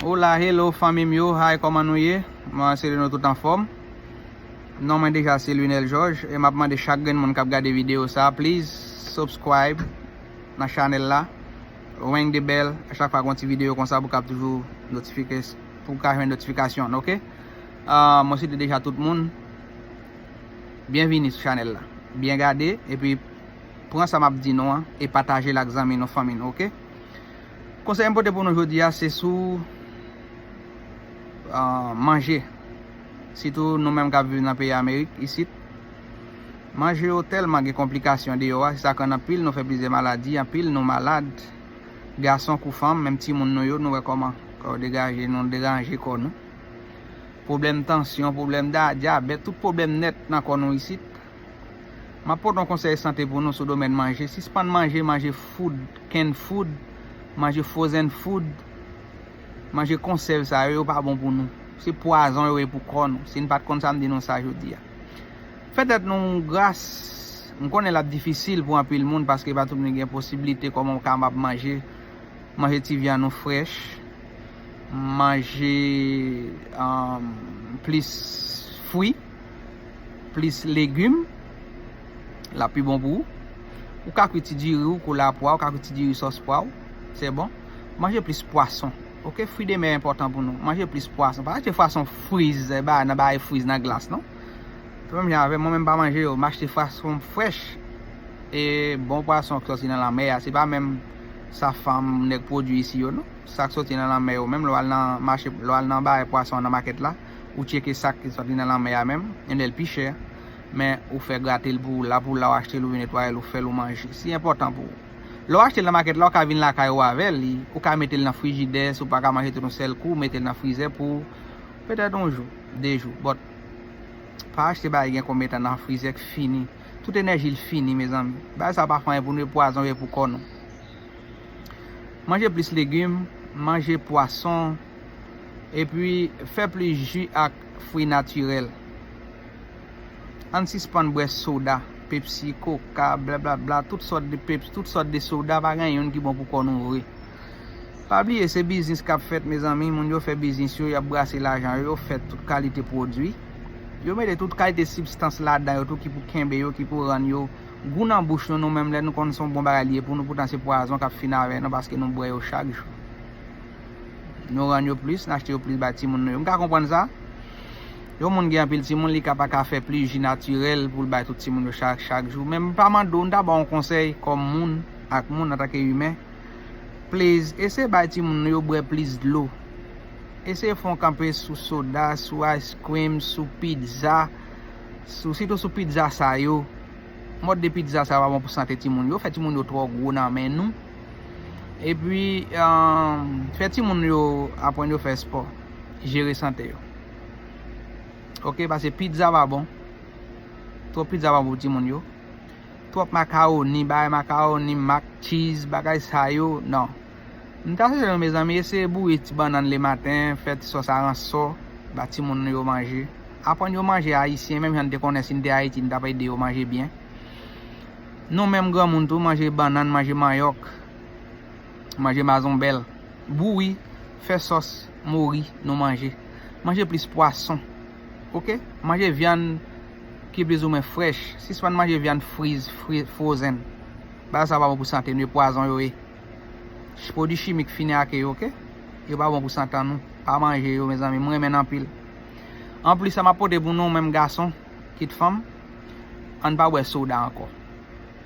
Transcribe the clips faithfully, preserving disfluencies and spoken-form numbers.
Hola, hello, fanmi m yo, hi, kòman nou ye? Mwen espere nou tout anfòm. Non mwen deja se Lunel George, e m ap mande chak grenn moun k ap gade videyo sa, please subscribe nan chanèl la, ring the bell, a chak fwa gen yon ti videyo konsa pou w ka toujou notifike, pou w ka jwenn notifikasyon, ok? Ah, mwen swete deja tout moun byenvini sou chanèl la. Byen gade, epi pran sa m ap di nou an e pataje l ak zanmi nou, fanmi nou, ok? Konsèy m pote pou nou jodi a, se sou, ah, manje. Sitou nou menm k ap viv nan peyi Amerik, isit. Manje yo tèlman gen konplikasyon deyò a, se sa k rann anpil nou fè plizyè maladi, anpil nou malad. Gason kou fanm, menm timoun nou yo, nou wè kòman kò yo degaje, nou deranje kò nou. Pwoblèm tansyon, pwoblèm da-, dyabèt, tout pwoblèm nèt nan kò nou isit. M ap pote yon konsèy sante pou nou sou domèn manje. Sispann manje, manje food, canned food, manje frozen food, manje konsèv sa yo, yo pa bon pou nou. Se pwazon yo ye pou kò nou. Si n pa t konn sa, m di nou sa jodi a. Fè tèt nou gras. M konnen l ap difisil pou anpil moun paske pa tout moun gen posiblite kòman w kapab manje, manje ti vyann ou frèch, manje, um, plis fwi, plis legim, l ap pi bon pou ou. Ou ka kwi ti diri ou, kou lapwa, ou ka kwi ti diri sòs pwa ou, se bon. Manje plis pwason, ok? Fwi de mè enpòtan pou nou. Manje plis pwason. Pa achte pwason friz, eh, ba, nan bagay friz nan glas, non. Se menm jan avè m, mwen menm pa manje yo. M achte pwason frèch e bon pwason k sòti nan lanmè a. Se pa menm sa fanm nèg pwodui isi yo, non. Sa k sòti nan lanmè yo. Menm lè w al nan mache, lè w al nan bagay pwason nan makèt la, ou tcheke sa k sòti nan lanmè a menm, yon lè l pi chè. Men ou fè grate l pou ou la, pou la w achte l, ou vin netwaye l, ou fè l, ou manje. Si enpòtan pou ou. Lè w achte l nan makèt la, ou ka vin lakay ou avè l, li, ou ka mete l nan frijidè, si w pa ka manje tout yon sèl kou, mete l nan frizè pou petèt yon jou, de jou. But, pa achte bagay gen konbyen tan nan frizè k fini. Tout enèji l fini, mezanmi. Bagay sa pa fè anyen pou nou, e pwazon yo ye pou kò nou. Manje plis legim, manje pwason, epi fè plis ji ak fwi natirèl. Ann sispann bwè soda, Pepsi, Coca, blablabla, tout sòt de Pepsi, tout sòt de soda, pa gen youn ki bon pou kò nou vre. Pa bliye, se biznis k ap fèt, mezanmi. Moun yo fè biznis yo, y ap brase lajan yo, yo fè tout kalite pwodui. Yo mete tout kalite sibstans ladan yo tou ki pou kenbe yo, ki pou rann yo gou nan bouch nou. Nou menm, lè nou konn se yon bon bagay li ye pou nou, poutan se pwazon k ap fin avè nou paske nou bwè yo chak jou. Nou rann yo plis, n achte yo plis bay timoun nou yo. M ka konprann sa. Yon moun gen anpil timoun, li ka pa ka fè plis ji natirèl pou l bay tout timoun yo chak, chak jou. Men m pa mande w, m ta ba w yon konsèy kòm moun ak moun antanke imen. Please, eseye bay timoun nou yo bwè plis dlo. Eseye fè yon kanpe sou soda, sou ice cream, sou pizza, sou, sitou sou pizza sa yo. Mòd de pizza sa yo pa bon pou sante timoun yo, fè timoun yo twò gwo nan men nou. Epi, um, fè timoun yo aprann yo fè spò, jere sante yo. Ok, paske pizza pa bon. Twòp pizza pa bon pou timoun yo. Twòp makawoni, bagay makawoni, mac cheese, bagay sa yo, non. M ta sijere nou, mezanmi, eseye boure ti bannann lematen, fè ti sòs aransò, ba timoun nou yo manje. Aprann yo manje ayisyen, menm jan n te konnen si n te Ayiti, n t ap ede yo manje byen. Nou menm granmoun tou, manje bannann, manje manyòk, manje mazonbèl, bouri, fè sòs, mori, nou manje. Manje plis pwason, ok? Manje vyann ki plizoumwen frèch. Sispann manje vyann friz, fri-, frozen. Bagay sa pa bon pou sante nou, e pwazon yo ye. Pwodui chimik fini ak yo, ok? Yo pa bon pou sante nou. Pa manje yo, mezanmi. M renmen n anpil. Anplis, sa m ap pote pou nou, menm gason, kit fanm, ann pa bwè soda ankò.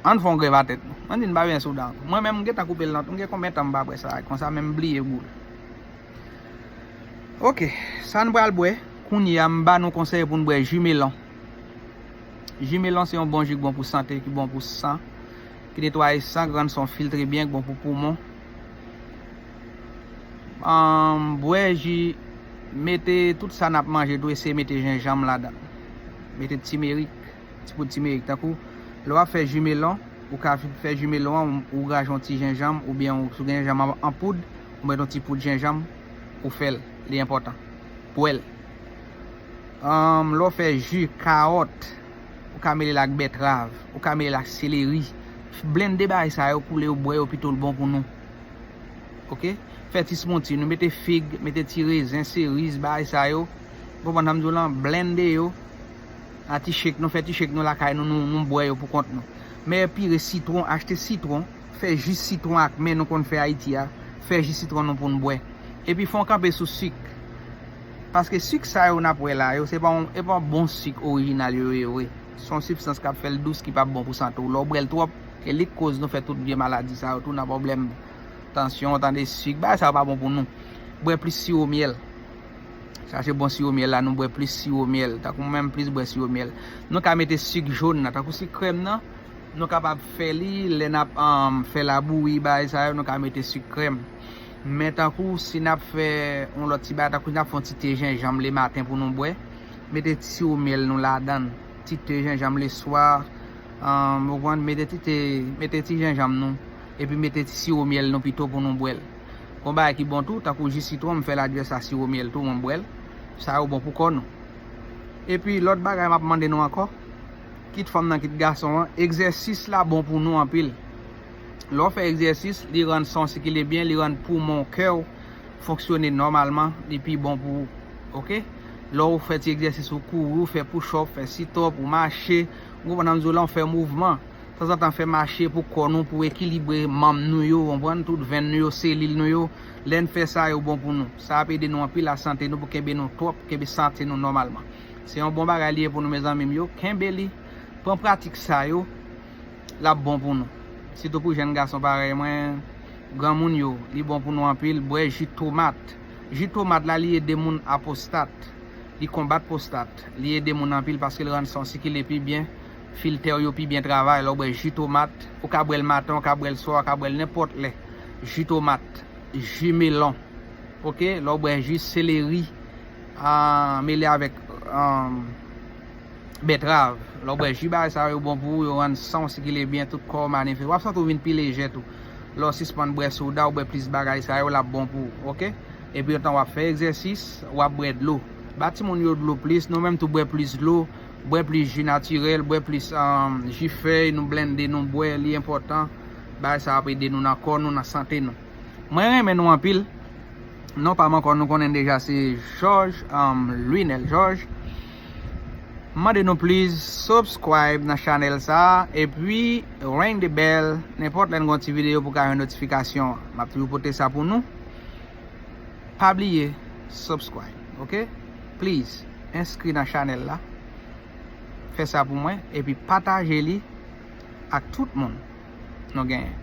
Ann fè yon grèv a tèt nou. Ann di n pa bwè soda ankò. Mwen menm, m gentan koupe l nan, m gen konbyen tan m pa bwè sa, konsa menm m bliye gou l. Ok, sa n pral bwè, kounye a, m ba nou konsèy pou n bwè ji melon. Ji melon se yon bon ji k bon pou sante, ki bon pou san, ki netwaye san, k rann san w filtre byen, k bon pou poumon. Ann, bwè ji, mete tout sa n ap manje tou, eseye mete jenjanm ladan l. Mete timerik, ti poud timerik. Tankou, lè w ap fè ji melon, ou ka fè ji melon an, ou, ou raje yon ti jenjanm, oubyen ou, si w gen jenjanm an, an poud, ou mete yon ti poud jenjanm, ou fè l. Li enpòtan. Bwè l. Ann, lè w fè ji kawòt, ou ka mele l ak bètrav, ou ka mele l ak seleri. Blende bagay sa yo, koule yo, bwè yo, pito l bon pou nou. Ok? fè ti smoothie, nou mete fig, mete ti rezen, seriz, bagay sa yo. Ou konprann sa m di w lan? Blende yo. A ti shake, nou fè ti shake nou lakay nou, nou, nou bwè yo pou kont nou. Men pire sitwon, achte sitwon, fè ji sitwon ak men nou konn fè Ayiti a, fè ji sitwon nou pou n bwè. Epi fè w kanpe sou sik. Paske sik sa yo n ap wè la yo, se pa yon, e pa bon sik orijinal yo ye vre. Se yon sibstans k ap fè l dous ki p ap bon pou sante w. Lè w bwè l twòp, e li k koz nou fè tout vye maladi sa yo tou nan pwoblèm tansyon, tande sik, bagay sa yo pa bon pou nou. Bwè plis siwo myèl. Chache bon siwo myèl la, nou bwè plis siwo myèl. Tankou mwen menm plis bwè siwo myèl. Nou ka mete sik jòn nan, tankou sik krèm nan. Nou kapab fè li, lè n ap um, fè labouyi, bagay sa yo, nou ka mete sik krèm. Men tankou si n ap fè yon lòt ti bagay, tankou si n ap fè yon ti te jenjanm lematen pou nou bwè, mete ti siwo myèl nou ladan l. Ti te jenjanm leswa, um, ou konprann, mete ti te, mete ti jenjanm nou, epi mete ti siwo myèl nou pito pou nou bwè l. Gon bagay ki bon tou, tankou ji sitwon, m fè l adjè sa siwo myèl tou, mwen bwè l. Sa yo bon pou kò nou. Epi lòt bagay m ap mande nou ankò, kit fanm nan, kit gason an, egzèsis la bon pou nou anpil. Lè w fè egzèsis, li rann san w sikile byen, li rann poumon, kè w fonksyone nòmalman, li pi bon pou ou. Oke? Lè w fè ti egzèsis, ou kouri, ou fè push up, fè sit up, ou mache, ou konprann sa m di w lan, ou fè mouvman. Tanzantan fè mache pou kò nou, pou ekilibre manm nou yo, konprann, tout venn nou yo, selil nou yo. Lè n fè sa, yo bon pou nou. Sa ap ede nou anpil a sante nou, pou kenbe nou twòp, kenbe sante nou nòmalman. Se yon bon bagay li ye pou nou, mezanmi m yo. Kenbe li, pran pratik sa yo, l ap bon pou nou. Sitou pou jèn gason parèy mwen, granmoun yo, li bon pou nou anpil. Bwè ji tomat. Ji tomat la, li ede moun a pwostat. Li konbat pwostat. Li ede moun anpil paske l rann san w sikile pi byen. Filtè w yo pi byen travay. Lè w bwè ji tomat, ou ka bwè l maten, ou ka bwè l swa, ou ka bwè l nenpòt lè. Ji tomat, ji melon. Oke? Lè w bwè ji seleri, ah, mele avèk, ah, bètrav. Lè w bwè ji bagay sa yo, yo bon pou ou, yo rann san w sikile byen, tout kò w manifeste. W ap santi w vin pi lejè tou. Lè w sispann bwè soda, w bwè plis bagay sa yo, l ap bon pou ou, oke? Epi antan w ap fè egzèsis, w ap bwè dlo. Ba timoun yo dlo plis, nou menm tou bwè plis dlo, bwè plis ji natirèl, bwè plis, um, ji fèy, nou blende, nou bwè, li enpòtan. Bagay sa ap ede nou nan kò nou, nan sante nou. Mwen renmen nou anpil. Non pa m ankò, nou konnen deja se Jòj, um, Louinel Jòj. M mande nou please subscribe nan chanèl sa a, epi ring the bell, nenpòt lè n gen yon ti videyo pou ka jwenn notifikasyon an. M ap toujou pote sa pou nou. Pa bliye subscribe, oke? Please, enskri nan chanèl la. Fè sa pou mwen, epi pataje li ak tout moun nou genyen.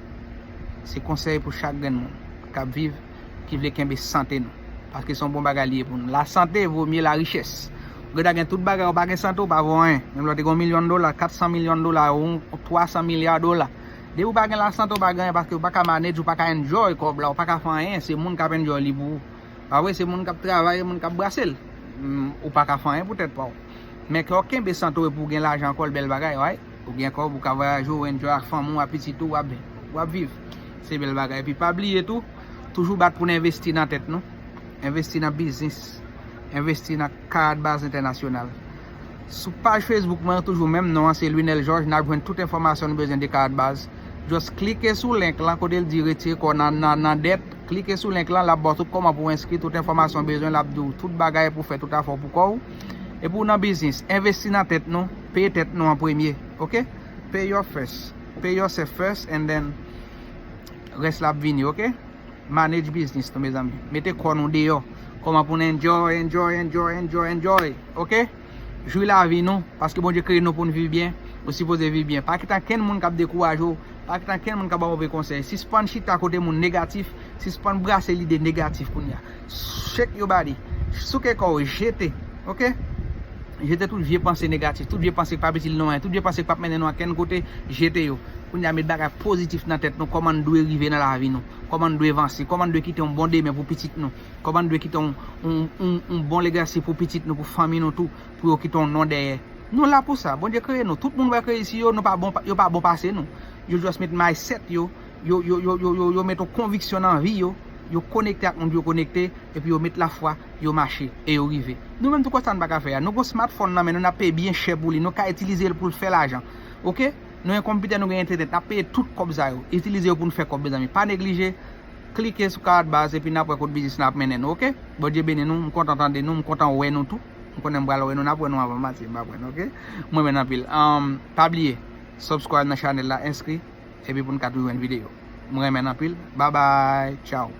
Se konsèy pou chak grenn moun k ap viv, ki vle kenbe sante nou. Paske se yon bon bagay li ye pou nou. La santé vaut mieux la richesse. Ou gentan gen tout bagay, ou pa gen sante, ou pa vo anyen. Menm lè w te gen yon milyon dola, kat san milyon dola, ou twa san milya dola. Depi ou pa gen la santé, ou pa gen anyen, paske ou pa ka manage, ou pa ka enjoy kòb la, ou pa ka fè anyen, se moun k ap enjoy li pou ou. Pa vre, se moun k ap travay, moun k ap brase l. Mm, ou pa ka fè anyen pou tèt pa w. Men ke w kenbe sante w epi w gen lajan ankò, l bèl bagay, right? Ou gen kòb, ou ka vwayaje, ou enjoy ak fanmi w, ak pitit ou, w ap, w ap viv. Se bèl bagay. Epi pa bliye tou, toujou bat pou n envesti nan tèt nou. Envesti nan biznis. Envesti nan Karat Baz Entènasyonal. Sou paj Facebook mwen, toujou menm non an, se Louinel Georges. N ap jwenn tout enfòmasyon nou bezwen de Karat Baz. Just klike sou link lan kote l di retire kò w nan, nan, nan dèt. Klike sou link lan, l ap ba w tout kòman pou w enskri, tout enfòmasyon w bezwen, l ap di w tout bagay pou w fè tout afè w pou kò w. Epi w nan biznis, envesti nan tèt nou, peye tèt nou an premye, oke? Pay your first, pay yourself first and then rès la ap vini, oke? Manage business nou, mezanmi. Mete kò nou deyò. Kòman pou n enjoy, enjoy, enjoy, enjoy, enjoy, oke? Jwi lavi nou, paske Bondye kreye nou pou n viv byen, ou sipoze viv byen. Pa kite ankenn moun k ap dekouraje w, pa kite ankenn moun k ap ba w move konsèy. Sispann chita kote moun negatif, sispann brase lide negatif kounye a. Shake your body, souke kò w, jete, oke? Jete tout vye panse negatif, tout vye panse k p ap itil nou anyen, tout vye panse k p ap mennen nou ankenn kote, jete yo. Kounye a met bagay pozitif nan tèt nou, kòman n dwe rive nan lavi nou, kòman n dwe vanse, kòman n dwe kite yon bon demen pou pitit nou, kòman n dwe kite yon, yon, yon, yon bon legasi pou pitit nou, pou fanmi nou tou, pou yo kite yon non dèyè. Nou la pou sa. Bondye kreye nou. Tout moun w wè k reyisi yo, nou pa bon, yo pa bon pase nou. Yo just met mindset yo, yo, yo, yo, yo, yo, yo met yon konviksyon nan vi yo, yo konekte ak moun pou yo konekte, epi yo met lafwa, yo mache, e yo rive. Nou menm tou, konsa n pa ka fè a. Nou gon smartphone nan men nou, n ap peye byen chè pou li, nou ka itilize l pou l fè lajan. Oke? Nou gen konpitè, nou gen entènèt, n ap peye tout kòb sa yo. Itilize yo pou n fè kòb, mezanmi. Pa neglije. Klike sou card baz epi n ap wè kot biznis la ap mennen nou, oke? Bondye beni nou, m kontan tande nou, m kontan wè nou tou. M konnen m pral wè nou, n ap wè nou avan maten, m ap wè nou, oke? Mwen menm anpil. Um, pa bliye, subscribe nan chanèl la, enskri, epi pou n ka toujou jwenn videyo. M renmen n anpil. Bye bye, ciao.